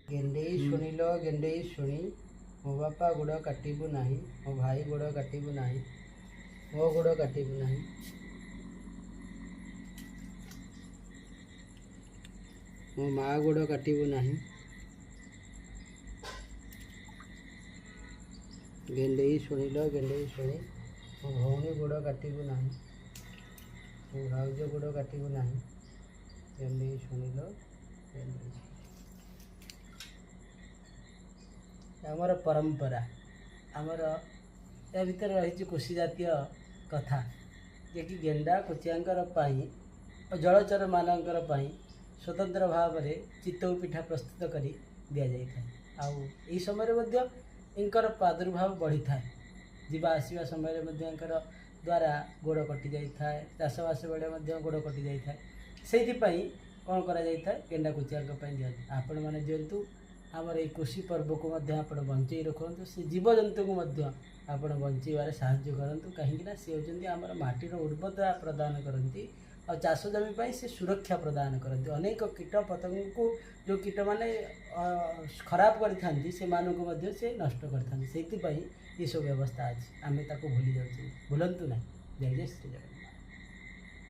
ଗେଣ୍ଡେଇ ଶୁଣିଲ ଗେଣ୍ଡେଇ ଶୁଣି, ମୋ ବାପା ଗୋଡ଼ କାଟିବୁ ନାହିଁ, ମୋ ଭାଇ ଗୋଡ଼ କାଟିବୁ ନାହିଁ, ମୋ ଗୋଡ଼ କାଟିବୁ ନାହିଁ, ମୋ ମା ଗୋଡ଼ କାଟିବୁ ନାହିଁ। ଗେଣ୍ଡେଇ ଶୁଣିଲ ଗେଣ୍ଡେଇ ଶୁଣି, ମୋ ଭଉଣୀ ଗୋଡ଼ କାଟିବୁ ନାହିଁ, ମୋ ଭାଉଜ ଗୋଡ଼ କାଟିବୁ ନାହିଁ। ଗେଣ୍ଡେଇ ଶୁଣିଲ ଗେଣ୍ଡେଇ ଶୁଣି। ଆମର ପରମ୍ପରା, ଆମର ଏ ଭିତରେ ରହିଛି କୃଷି ଜାତୀୟ କଥା ଯେ କି ଗେଣ୍ଡା କୋଚିଆଙ୍କର ପାଇଁ ଓ ଜଳଚରମାନଙ୍କର ପାଇଁ ସ୍ୱତନ୍ତ୍ର ଭାବରେ ଚିତଉ ପିଠା ପ୍ରସ୍ତୁତ କରି ଦିଆଯାଇଥାଏ। ଆଉ ଏହି ସମୟରେ ମଧ୍ୟ ଙ୍କର ପ୍ରାଦୁର୍ଭାବ ବଢ଼ିଥାଏ। ଯିବା ଆସିବା ସମୟରେ ମଧ୍ୟ ୟାଙ୍କର ଦ୍ୱାରା ଗୋଡ଼ କଟି ଯାଇଥାଏ, ଚାଷବାସ ବେଳେ ମଧ୍ୟ ଗୋଡ଼ କଟି ଯାଇଥାଏ। ସେଇଥିପାଇଁ କ'ଣ କରାଯାଇଥାଏ? ଗେଣ୍ଡା କୋଚିଆଙ୍କ ପାଇଁ ଦିଅନ୍ତି। ଆପଣମାନେ ଦିଅନ୍ତୁ। ଆମର ଏଇ କୃଷି ପର୍ବକୁ ମଧ୍ୟ ଆପଣ ବଞ୍ଚେଇ ରଖନ୍ତୁ। ସେ ଜୀବଜନ୍ତୁଙ୍କୁ ମଧ୍ୟ ଆପଣ ବଞ୍ଚେଇବାରେ ସାହାଯ୍ୟ କରନ୍ତୁ, କାହିଁକିନା ସେ ହେଉଛନ୍ତି ଆମର ମାଟିର ଉର୍ବରତା ପ୍ରଦାନ କରନ୍ତି ଆଉ ଚାଷ ଜମି ପାଇଁ ସେ ସୁରକ୍ଷା ପ୍ରଦାନ କରନ୍ତି। ଅନେକ କୀଟ ପତଙ୍ଗକୁ, ଯେଉଁ କୀଟମାନେ ଖରାପ କରିଥାନ୍ତି, ସେମାନଙ୍କୁ ମଧ୍ୟ ସେ ନଷ୍ଟ କରିଥାନ୍ତି। ସେଇଥିପାଇଁ ଏସବୁ ବ୍ୟବସ୍ଥା ଅଛି। ଆମେ ତାକୁ ଭୁଲି ଯାଉଛନ୍ତି। ଭୁଲନ୍ତୁ ନାହିଁ। ଜୟ ଜୟ ଶ୍ରୀ ଜଗନ୍ନାଥ।